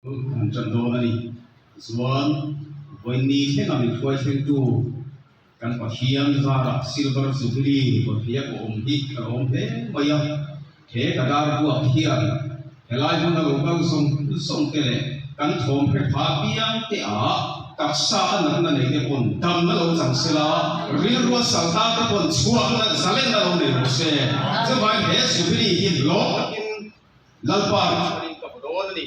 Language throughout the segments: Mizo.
Kan ṭan dawn a ni. Tichuan, vawiinni thlenga min hruai thlengtu kan Pathian zarah Silver Jubilee kawthiak a awm hi ka lawm hle mai a. He ka dar buak hian helai hmuna lo kal zawng zawng te leh kan thawm hre pha piang te ah taksa a natna nei te pawn damna lo chang se la, rilrua salta te pawn chhuakna zalenna lo nei rawh se. Chuvangin he Jubilee hi lawm takin Lalpa ram chhanin ka hmu dawn a ni.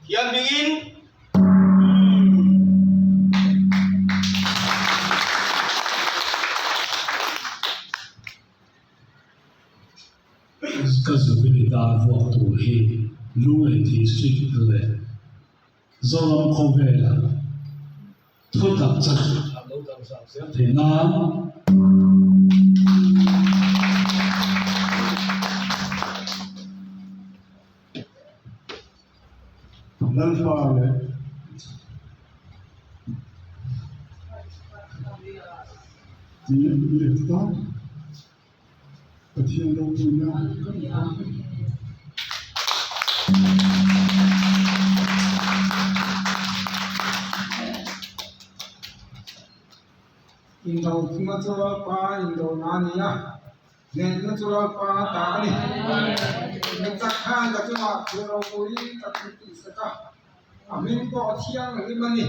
Hian hmingin. Ka Jubilee dar vuak tur hi Lunglei District leh Zoram khawvela Thutak chanchin tha lo dang zau zel thei nan. Lalpa leh Tih let ta Pathian ropuina kan hmang a ni. Indo thunga chu Lalpa indona a ni a, hnehna chu Lalpa a ta a ni. Mi chak khan ka chungah thil ropui tak min tihsak a, a hming pawh a thianghlim a ni.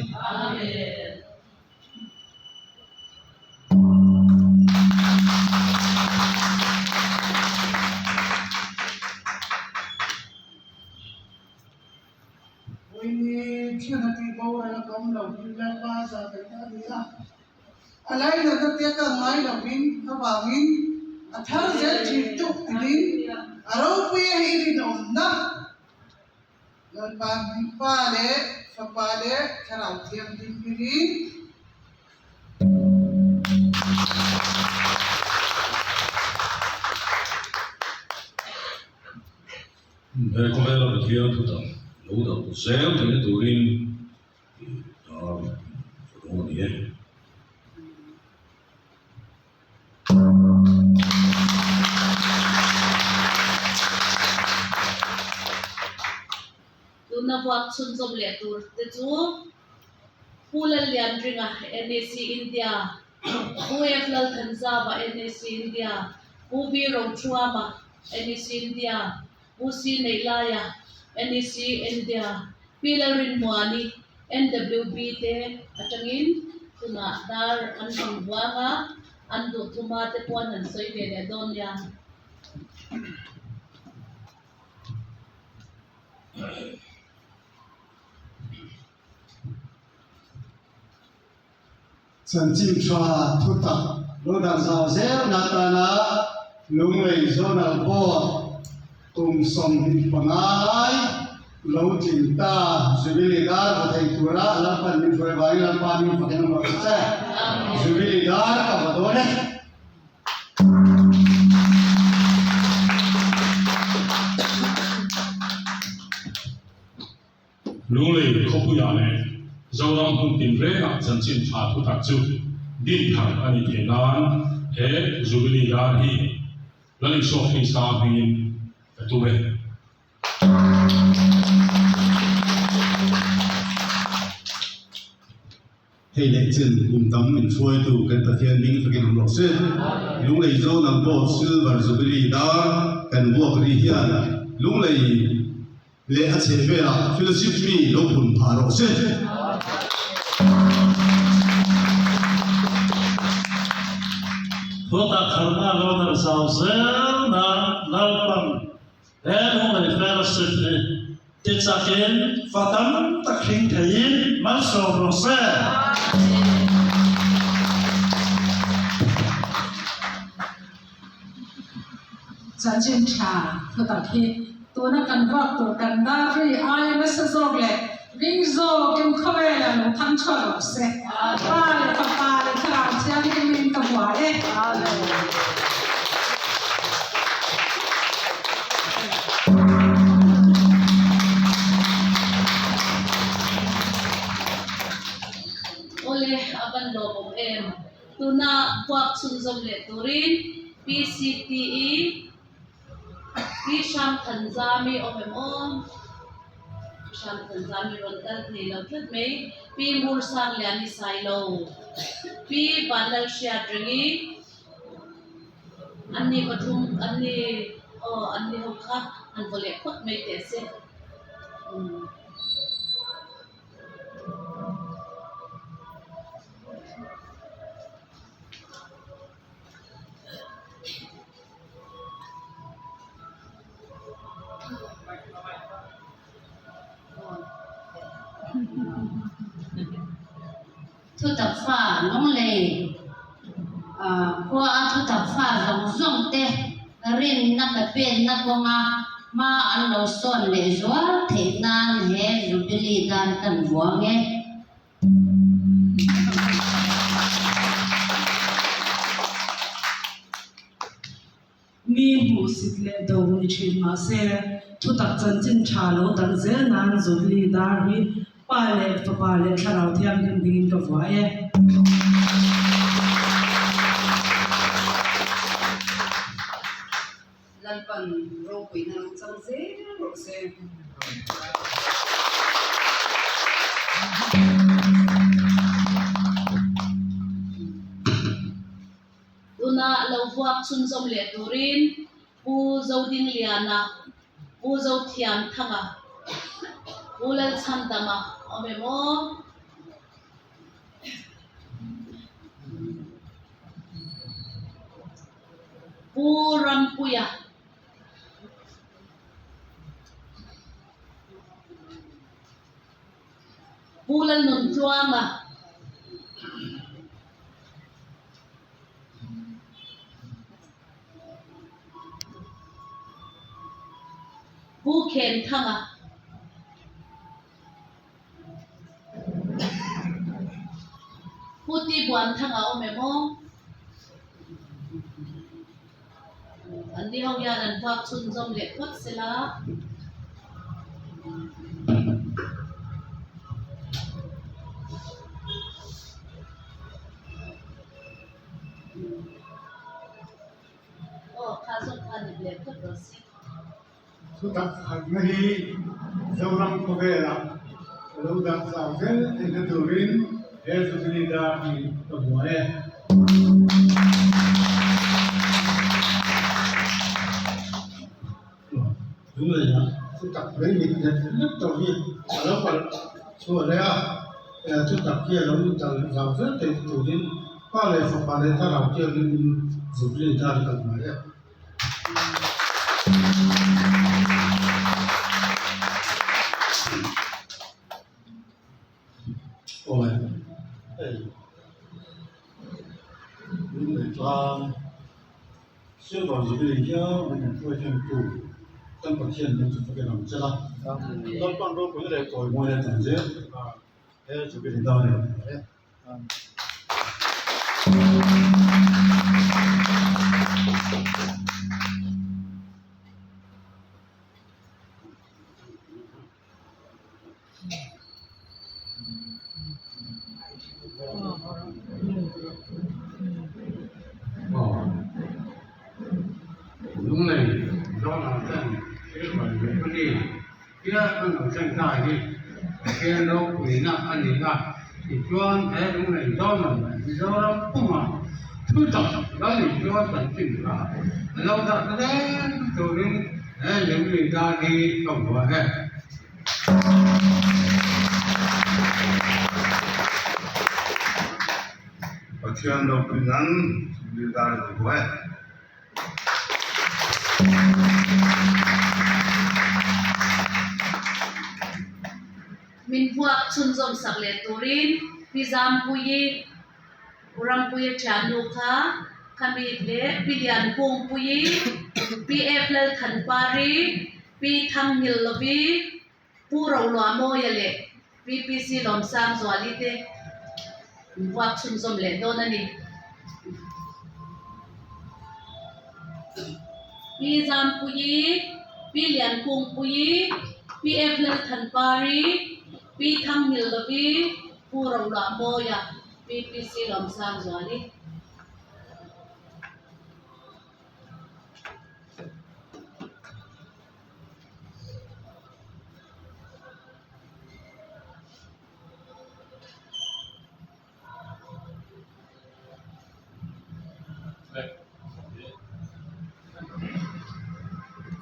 Vawiini thian a tih boral a ka awm lo hi Lalpa zah daih a ni a, a lainatna te ka ngai lovin avangin a thar zel thin tuk tiin a ropui a hi rinawmna. Lalpa hming Pa leh Fapa leh Thlarau Thianghlim hmingin. He khawvela Pathian thutak lo dak zel theihna turin tih dar ka dawn a ni e. Tuna vuak chhunzawm leh tur te chu Pu Lallianringa, NEC India, Pu F Lalthanzava, NEC India, Pu B Rochuama, NEC India, Pu C Neihlaia, NEC India, Pi Lalrinmuani, NWB te atangin tunah dar an hmang huang a, an duh thuma te pawh an han sawi ve leh dawn nia. Chanchin tha thutak lo dar zau zelna atana Lunglei Zonal Board kum 25 lai lo tling ta Jubilee dar va thei tura Lalpan min hruai vangin Lalpa min fakin a mawlh che. Jubilee dar ka va dawn e. Lunglei khawpuiah leh Zoram hmun tinrengah chanchin tha thutak chu din thar a nih theih nan he Jubilee dar hi Lal Isua Krista hmingin ka tum e. Hei leh chin kum tam min hruaitu kan Pathian hming fakin awm rawh se. Lunglei Zonal Board Silver Jubilee dar kan vuak ri hian Lunglei leh a chheh velah fellowship mi lo phun phah rawh se. Khawtah kharna lo darh zau zel nan Lalpan he Lunglei Fellowship hi tichakin fa tam tak hring theiin malsawm rawh se. Chanchin tha thutak hi tuna kan vuak tur kan dar ri aia nasa zawk leh ring zawkin khawvelah lo thang chhuak rawh se. Pa leh Fapa leh Thlarau Thianghlimin ka hua e. Awle a van lawmawm em? Tuna vuak chhunzawm leh turin PCTE. Pi Hrangthanzami awm em aw? Pi Hrangthanzami rawn kal thei lo tlat mai. Pi Mursangliani Sailo, Pi Vanlalhriatrengi, Anni pathum, anni aw anni ho kha han vaw leh phawt mai teh se. Umm. Thutak fa Lunglei khua a thutak fa zawng zawng te rinna ka penna kawnga hma an lo sawn leh zual theih nan he Jubilee dan kan vuang e. Mi hmuhsit leh do ni thin mahse, thutak chanchin tha lo dang zel nan Jubilee dar hi Pa leh Fapa leh Thlarau Thianghlim dingin ka vuah e. Lalpan ropuina lo chang zel rawh se. Tuna lo vuak chhunzawm leh turin Pu Zodingliana, Pu Zothiamthanga, Pu Lalchhandama awm em aw? Pu Rampuia. Pu Lalnuntluanga. Pu Khenthanga. Pu Ti Buanthanga awm em aw? An ni ho hian an vuak chhunzawm leh phawt sela. Aw kha zawk kha ni leh phawt rawh se. Thutak khatna hi Zoram khawvelah ka lo dah zau zel theihna turin he Jubilee dar hi ka vuah e. Lungleiah thutak mai mit lek lek tawh hi a lo kalh chhuah leh a, thutak hi a lo dal zau zel theihna turin Pa leh Fapa leh Thlarau Thianghlimin Jubilee dar hi ka vuah e. Awi hei Lunglei tlang Silver Jubilee hial min rawn hruai thlengtu kan Pathian hming chu fakin ang che la, Lalpan ropui leh chawimawi a chan zel he Jubilee dan in a e. Lunglei Donald ten thil rawn Jubilee Hial an lo thlen ta hi Pathian ropuina a ni a, tichuan he lunglei Donald leh Mizoram puma thu tak Lal Isua chanchin kha a lo dah zel turin he lunglei dan hi ka vuah e. Pathian ropuinan lunglei dan hi ka vuah e. Min vuak chhunzawm sak leh turin Pi Zampuii, Pu Rampuia thiannu kha khami leh Pi Liankungpuii, Pi F Lalthanpari, Pi Thangnghillovi, Pu Roluahmawia leh PPC Lawmsangzuali te an vuak chhunzawm leh dawn a ni. Pi Zampuii, Pi Liankungpuii, Pi F Lalthanpari, Pi Thangnghillovi, Pu Roluahmawia, PPC Lawmsangzuali.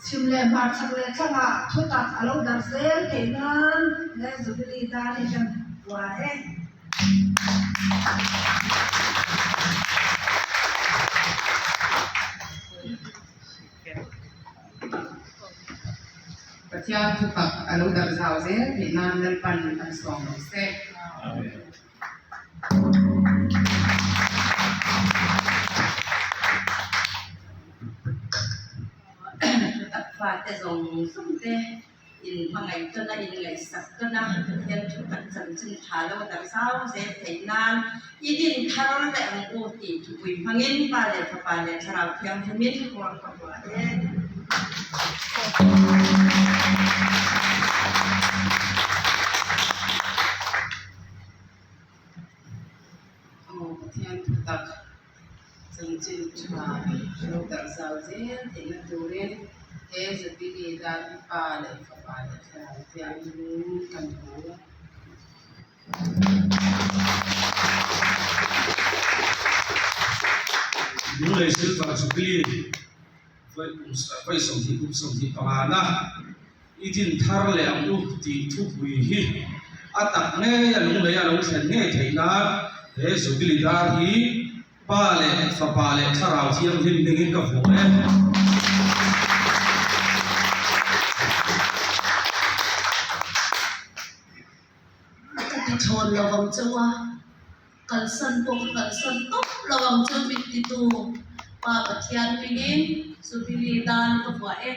Chhim leh hmar chhak leh thlangah thutak a lo darh zel theih nan he Jubilee dar hi kan pua e. Pathian thutak a lo darh zau zel theih nan Lalpan an sawm lo se. Thutak fate zawng zawng te in hmangaih tawn a, in ngaihsak tawn a, Pathian thutak chanchin tha lo darh zau zel theih nan i din thar leh ang u tih thupui hmangin Pa leh Fapa leh Thlarau Thianghlimin huang ka buah e. Aw Pathian thutak chanchin tha lo darh zau zel theihna turin he Jubilee dan hi Pa leh Fapa leh Thlarau Thianghlim kan hmu. Lunglei Silver Jubilee vawi 20 kum 25 na I din thar leh ang u tih thupui hi a tak ngei a lunglei a lo thlen ngei theih nan he Jubilee dar hi Pa leh Fapa leh Thlarau Thianghlim hmingin ka vuah e. Ka ti thawn lo ang cheu a, kalsan pawh ka kalsan tawp lo ang cheu min titu Pa Pathian hmingin Jubilee dan ka vuah e.